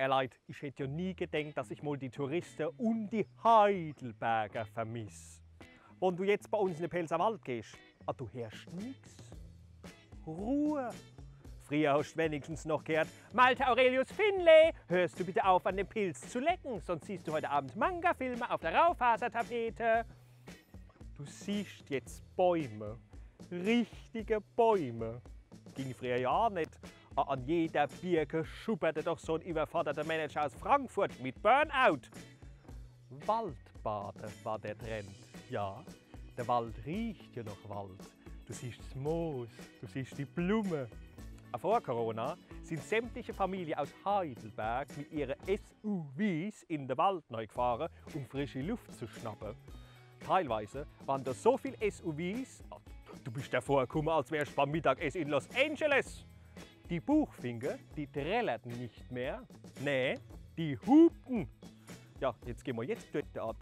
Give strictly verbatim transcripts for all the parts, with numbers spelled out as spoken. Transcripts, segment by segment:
Ehr Leit, ich hätt jo nie gedenkt, dass ich mol die Touriste un die Heidelberger vermiss. Wann du jetzt bei uns in de Pälzerwald gehsch, ah, du heerscht nix. Ruhe. Frieher hoscht wenigstens noch geheert: Malte Aurelius Finlay, hörst du bitte auf, an dem Pilz zu lecken, sonst siehst du heute Abend Manga-Filme auf der Raufasertapete. Du siehscht jetzt Bäume, richtige Bäume. Ging frieher jo aa net. A-, an jeder Birke schupperte doch so en iwwerforderte Manager aus Frankfurt mit Burnout. Waldbade war der Trend. Ja, de Wald riecht jo noch Wald. Du siehscht 's Moos, du siehscht die Blumme. A, vor Corona sin sämtliche Familie aus Heidelberg mit ihre S U Vs in de Wald nei gefahre, um frischi Luft zu schnappe. Teilweise waren do so viel S U Vs, du bischt der vorkumme, als wärscht beim Mittagesse in Los Angeles. Die Buchfinke, die trällerten net mehr. Nee, die hupten. Ja, jetzt gehn mer jetzt durch de Ort.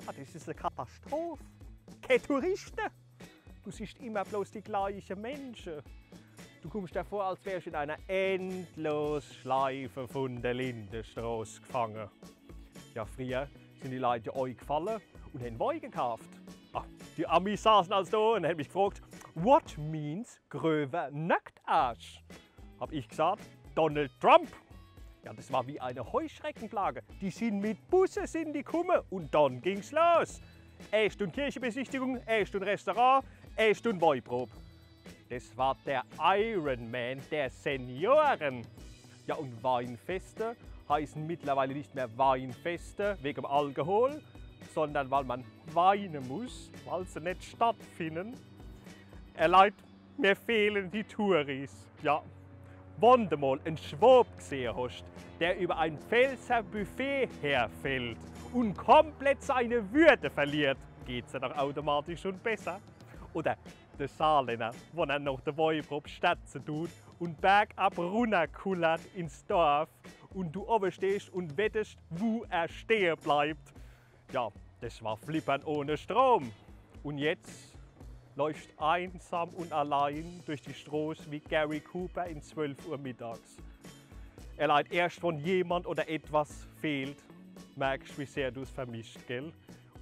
Ah, des is e Katastroph. Kee Touriste. Du siehscht immer bloß die gleiche Mensche. Du kummscht der vor, als wärscht in ener Endlosschleife vun de Lindestroß gefange. Ja, frieher sin die Leit jo eigefalle un hän Woi gekaaft. Ah, die Amis saßen als do un hän mich gefrogt: „What means Gröwer Nacktarsch?“ Hab ich gesagt: „Donald Trump.“ Ja, des war wie e Heuschreckeplage. Die sin mit Busse sin die kumme un dann ging's los. Erscht Stund Kirchebesichtigung, erscht Stund Restaurant, erscht Stund Woiprob. Des war de Ironman der Seniore. Ja, un Weinfeste heißen mittlerweile net mehr Weinfeste wegem Alkohol, sondern weil mer weine muss, weil se net stattfinden. Ehr Leit, mir fehlen die Touris. Ja. Wann de mol en Schwob gesehe hoscht, der iwwer e Pälzer Buffet herfällt un komplett sei Würde verliert, geht's jo doch automatisch schun besser. Oder de Saarlänner, wann er noch de Woiprob sterze dut un bergab runnerkullert ins Dorf un du owwe stehscht un wettescht, wu er stehe bleibt. Ja, des war Flippern ohne Strom. Un jetzt läufscht einsam un allein durch die Stroß wie Gary Cooper in zwölf Uhr mittags. Ehr Leit, erscht wann jemand oder etwas fehlt, merkscht, wie sehr du's vermisscht, gell?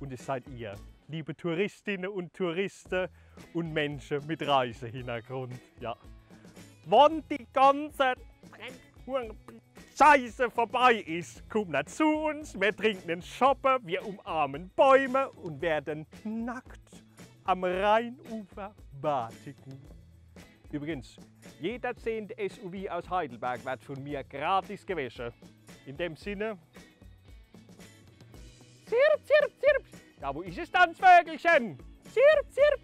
Un es seid ihr, liebe Touristinne un Touriste un Mensche mit Reisehintergrund. Ja. Wann die ganze Scheiße vorbei is, kumm nor zu uns, mir trinken en Schoppe, mir umarmen Bäume un werden nackt am Rheinufer badigen. Übrigens, jeder zehnte S U V aus Heidelberg werd vun mir gratis gewäsche. In dem Sinne, zirp, zirp, zirp. Ja, wo is es dann, 's Vögelche? Zirp, zirp,